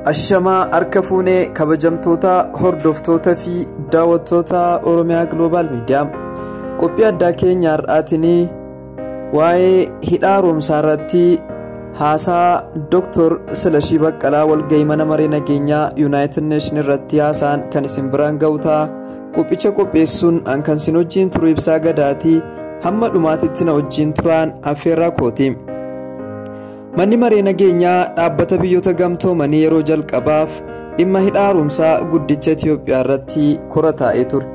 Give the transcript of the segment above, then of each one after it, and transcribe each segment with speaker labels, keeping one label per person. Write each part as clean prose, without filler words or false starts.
Speaker 1: Ashamaa harka fuunee kabajamtoota hordoftoota fi daawwattoota Oromiyaa Global Media qophii addaa keenya har'aatiin waa'ee hidha haaromsaa irratti haasaa Dr. Silashii Baqqalaa walgahii mana maree nageenyaa United Nations irratti haasaan kan isin biraan ga'u ta'a. Qophicha qopheessuun an kan isin wajjin turu Ibsaa Gadaatii hamma dhumaatitti na wajjin turaan affeerraa kooti. Manni maree nageenyaa dhaabbata biyyoota gamtoomanii yeroo jalqabaaf dhimma hidha haaromsaa guddicha Itoophiyaa irratti kora taa'ee ture.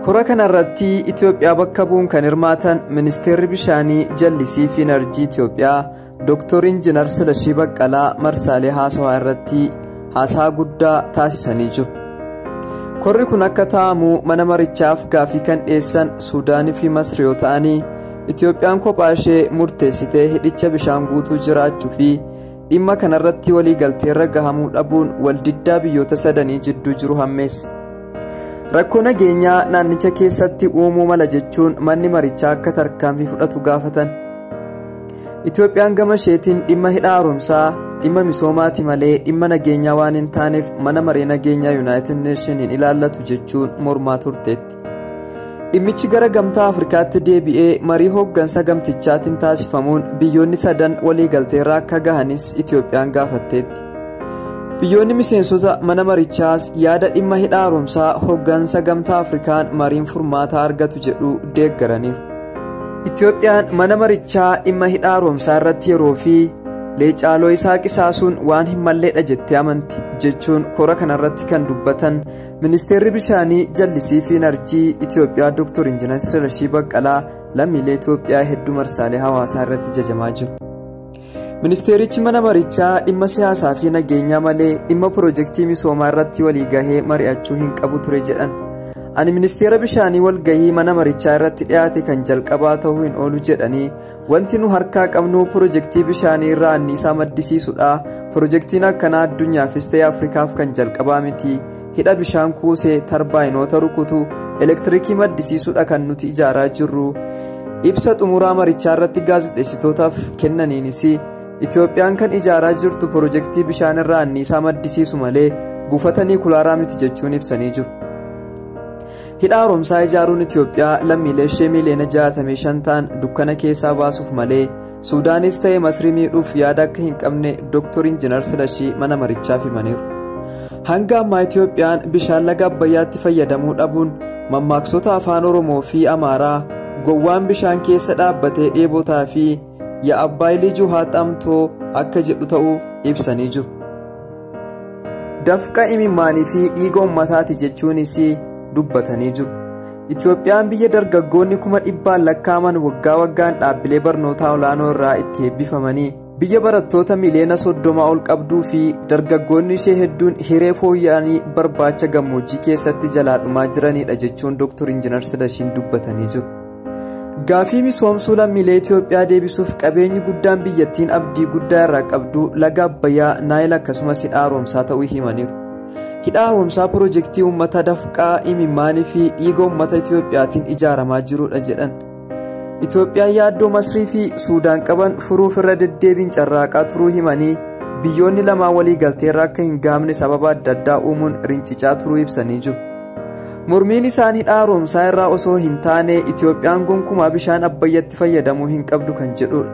Speaker 1: Kora kana irratti Itoophiyaa bakka bu'uun kan hirmaatan ministeerri bishaanii jallisii fi enerjii Itoophiyaa Dr. Injinar Silashii Baqqalaa marsaalee haasawaa irratti haasaa guddaa taasisanii jiru. Korri kun akka taa'amu mana marichaaf gaafii kan dhiyeessan Suudaanii fi Masri yoo ta'anii Itoophiyaan kophaa ishee murteessitee hidhicha bishaan guutuu jiraachuu fi dhimma kanarratti waliigalteerra gahamuu dhabuun waldiddaa biyyoota sadanii jidduu jiru hammeesse. Rakkoo nageenyaa naannicha keessatti uumuu mala jechuun manni marichaa akka tarkaanfii fudhatu gaafatan. Itoophiyaan gama isheetiin dhimma hidha haaromsaa dhimma misoomaati malee dhimma nageenyaa waan hin taaneef mana maree nageenyaa United Nations hin ilaallatu jechuun mormaa turteetti. Dhimmichi gara gamtaa Afrikaatti deebi'ee marii hooggansa gamtichaatiin taasifamuun biyyoonni sadan waliigalteerra akka gahanis Itoophiyaan gaafatteetti. Biyyoonni miseensota mana marichaas yaada dhimma hidha haaromsaa hooggansa gamtaa Afrikaan mariin furmaataa argatu jedhu deeggaraniiru. Itoophiyaan mana marichaa dhimma hidha haaromsaa irratti yeroo fi leecaaloo isaa qisaasuun waan hin malleedha jettee amanti jechuun kora kanarratti kan dubbatan ministeerri bishaanii jallisii fi enerjii Itoophiyaa Dr. Injinar Silashii Baqqalaa lammiilee Itoophiyaa hedduu marsaalee hawaasaa irratti jajamaa jiru. Ministeerichi mana marichaa dhimma siyaasaa fi nageenyaa malee dhimma piroojeektii misoomaa irratti walii gahee mari'achuu hin qabu ture jedhan. Ani ministeera bishaanii walgahii mana marichaa irratti dhiyaate kan jalqabaa ta'uu hin oolu jedhanii wanti nu harkaa qabnu piroojeektii bishaanii irraa anniisaa maddisiisudha. Piroojeektiin akkanaa addunyaafis ta'e Afrikaaf kan jalqabaa miti. Hidha bishaan kuusee tarbaayinoota rukutu elektirikii maddisiisudha kan nuti ijaaraa jirru. Ibsa xumuraa marichaa irratti gaazexeessitootaaf kennaniinis Itoophiyaan kan ijaaraa jirtu piroojeektii bishaan irraa anniisaa maddisiisu malee buufata niikulaaraa miti jechuun ibsanii jiru. Hidha haaromsaa ijaaruun Itoophiyaa lammiilee ishee miiliyoona 65 ta'an dukkana keessaa baasuuf malee Suudaanis ta'e Masrii miidhuuf yaada akka hin qabne Dr. Injinar Silashii mana marichaaf himaniiru. Hanga ammaa Itoophiyaan bishaan laga Abbayyaatti fayyadamuu dhabuun mammaaksota afaan Oromoo fi Amaaraa gowwaan bishaan keessa dhaabbatee dheebotaa fi yaa Abbaay lijuu haa xamtoo akka jedhu ta'uu ibsanii jiru. Dafqa imimmaanii fi dhiiga uummataati jechuunis dubbatanii jiru. Itoophiyaan biyya dargaggoonni 100,000 lakkaa'aman waggaa waggaan dhaabbilee barnootaa olaanoo irraa itti eebbifamanii biyya barattoota miliyoona 30 ol qabduu fi dargaggoonni ishee hedduun hiree fooyya'anii barbaacha gammoojjii keessatti jalaa dhumaa jiranidha jechuun Dr. Injinar Silashiin dubbatanii jiru. Gaafii misoomsuu lammiilee Itoophiyaa deebisuuf qabeenyi guddaan biyyattiin abdii guddaa irraa qabdu laga Abbayyaa, Naayil akkasumas hidha haaromsaa ta'uu himaniiru. Hidha haaromsaa piroojeektii uummata dafqaa imimmaanii fi dhiiga uummata Itoophiyaatiin ijaaramaa jirudha jedhan. Itoophiyaan yaaddoo Masrii fi Suudaan qaban furuuf irra deddeebiin carraaqaa turuu himanii biyyoonni lamaan walii galteerra akka hin gahamne sababa adda addaa uumuun rincicaa turuu ibsanii jiru. Mormiin isaan hidha haaromsaa irraa osoo hin taane Itoophiyaan gonkumaa bishaan Abbayyatti fayyadamuu hin qabdu kan jedhudha.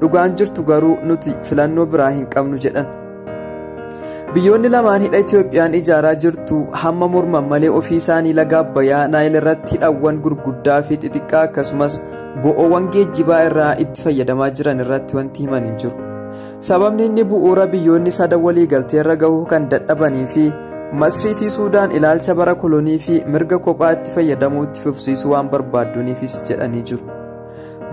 Speaker 1: Dhugaan jirtu garuu nuti filannoo biraa hin qabnu jedhan. Biyyoonni lamaan hidha Itoophiyaan ijaaraa jirtu hamma morman malee ofii isaanii laga Abbayyaa Naayil irratti hidhawwan gurguddaa fi xixiqqaa akkasumas bo'oowwan geejjibaa irraa itti fayyadamaa jiran irratti wanti himan hin jiru. Sababni inni bu'uura biyyoonni sadan walii galteerra gahuu kan dadhabanii fi Masrii fi Suudaan ilaalcha bara kolonii fi mirga kophaa itti fayyadamuu itti fufsiisuu waan barbaadduniifis jedhanii jiru.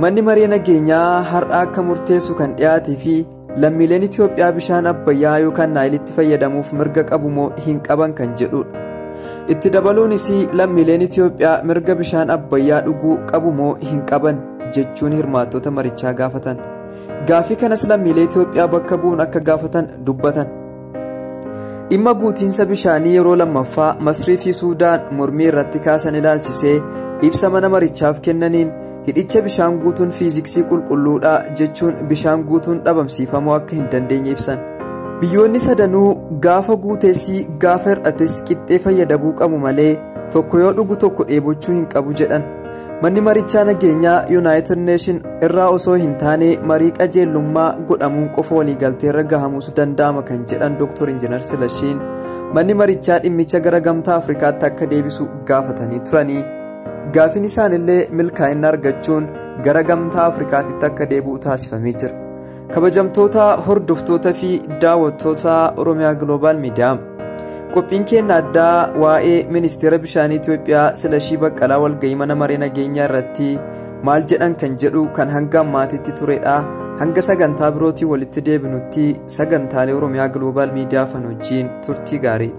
Speaker 1: Manni maree nageenyaa har'a akka murteessu kan dhiyaatee fi lammiileen Itoophiyaa bishaan Abbayyaa yookaan Naayilitti fayyadamuuf mirga qabu moo hin qaban kan jedhudha. Itti dabaluunis lammiileen Itoophiyaa mirga bishaan Abbayyaa dhuguu qabu moo hin qaban jechuun hirmaattota marichaa gaafatan. Gaafii kanas lammiilee Itoophiyaa bakka bu'uun akka gaafatan dubbatan. Dhimma guutiinsa bishaanii yeroo lammaffaa Masrii fi Suudaan mormii irratti kaasan ilaalchisee ibsa mana marichaaf kennaniin hidhicha bishaan guutuun fiiziksii qulqulluudha jechuun bishaan guutuun dhabamsiifamuu akka hin dandeenye ibsan. Biyyoonni sadanuu gaafa guuteessi gaafa hir'ates qixxee fayyadamuu qabu malee tokko yoo dhugu tokko dheebochuu hin qabu jedhan. Manni marichaa nageenyaa Yuunaayitid Neeshin irraa osoo hin taane marii qajeelummaa godhamuun qofa waliigalteerra gahamuus danda'ama kan jedhan Dr. Injinar Silashiin manni marichaa dhimmicha gara gamtaa Afrikaatti akka deebisu gaafatanii turanii. Gaafin isaanillee milkaa'ina argachuun gara gamtaa Afrikaatti akka deebi'u taasifamee jira. Kabajamtoota hordoftoota fi daawwattoota Oromiyaa Global Miidiyaa. Qophiin keenya addaa waa'ee ministeera bishaanii Itoophiyaa Silashii Baqqalaa walga'ii mana maree nageenyaa irratti maal jedhan kan jedhu kan hanga ammaatitti turedha. Hanga sagantaa birootii walitti deebinutti sagantaalee Oromiyaa Global Miidiyaa fan wajjin turtii gaarii.